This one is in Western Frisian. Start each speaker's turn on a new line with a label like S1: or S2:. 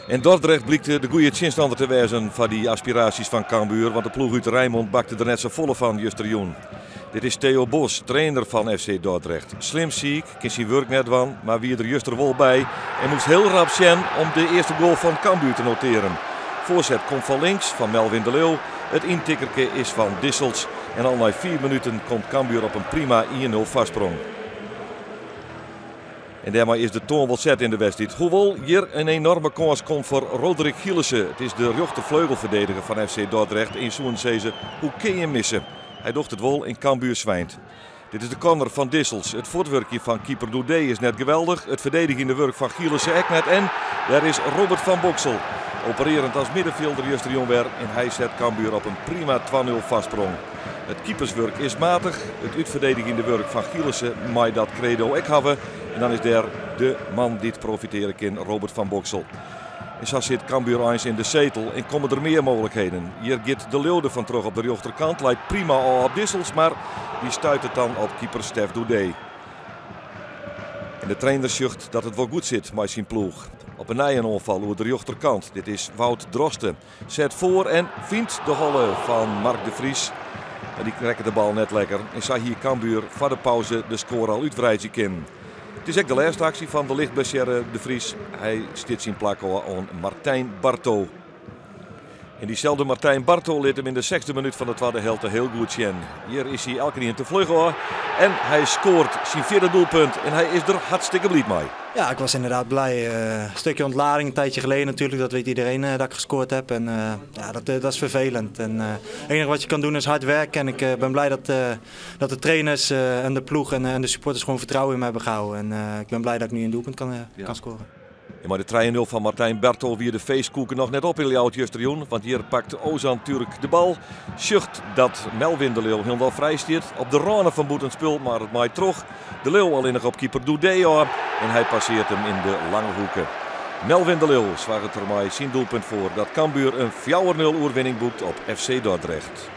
S1: En Dordrecht blykt de goede tsjinstanner te wêzen foar dy aspiraasjes fan Cambuur, want de ploech út Rijnmond bakte der net sa folle fan justerjûn. Dit is Theo Bos, trainer fan FC Dordrecht. Slim siik, kin syn wurk net dwaan, mar wie der juster wol by en moast hiel rap sjen om de earste goal fan Cambuur te notearen. Foarset komt fan links fan Melvin de Leeuw. It yntikkerke is fan Dissels en al nei 5 minuten komt Cambuur op in prima 1-0 foarsprong. En dêrmei is de toan wol set yn de wedstriid. Hoewol hjir in enorme kâns komt foar Roderick Gielissen. It is de rjochterfleugelferdediger fan FC Dordrecht. En je soene sizze, hoe kin je him misse? Hy docht it wol en Cambuur swynt. Dit is de corner fan Dissels. It fuotwurkje fan keeper Doedé is net geweldich. It ferdigenjende wurk fan Gielissen ek net. En dêr is Robert van Boksel. Operearjend as middenfjilder justerjûn wer. En hy set Cambuur op in prima 2-0 foarsprong. It keeperswurk is matich. It útferdedigjende wurk fan Gielissen mei dat credo ek hawwe. En dan is dêr de man dy't profitearje kin, Robert van Boksel. En sa sit Cambuur eins yn de setel en komme der mear mooglikheden. Hjir giet De Leeuw der fan troch op de rjochterkant, leit prima ôf op Dissels, mar dy stuit it dan op keeper Stef Doedé. En de trainer sjocht dat it wol goed sit mei syn ploech. Op 'e nij in oanfal oer de rjochterkant. Dit is Wout Droste. Set foar en fynt de holle fan Mark de Vries. Mar dy rekket de bal net lekker. En sa hie Cambuur foar de pauze de skoare al útwreidzje kinnen. It is ek de lêste aksje fan de licht blessearre De Vries. Hy stiet syn plak ôf oan Martijn Barto. En dyselde Martijn Barto lit him yn de sechsde minút fan de twadde helte hiel goed sjen. Hjir is hy elkenien te fluch ôf en hy skoart syn fjirde doelpunt en hy is der hartstikke bliid mei.
S2: Ja, ik was inderdaad blij. Een stukje ontlading een tijdje geleden natuurlijk, dat weet iedereen dat ik gescoord heb. En ja, dat is vervelend. En het enige wat je kan doen is hard werken. En ik ben blij dat de trainers en de ploeg en de supporters gewoon vertrouwen in me hebben gehouden. En ik ben blij dat ik nu een doelpunt kan scoren.
S1: En mei de 3-0 fan Martijn Barto wie de feestkoeken noch net op yn Ljouwert justerjûn. Want hjir pakt Ozan Türk de bal. Sjocht dat Melvin de Leeuw hielendal frij stiet op de râne fan bûtenspul, mar it mei troch. De Leeuw allinnich op keeper Doedé ôf en hy passeart him yn de lange hoeke. Melvin de Leeuw soarget der mei syn doelpunt foar dat Cambuur in 4-0 oerwinning boekt op FC Dordrecht.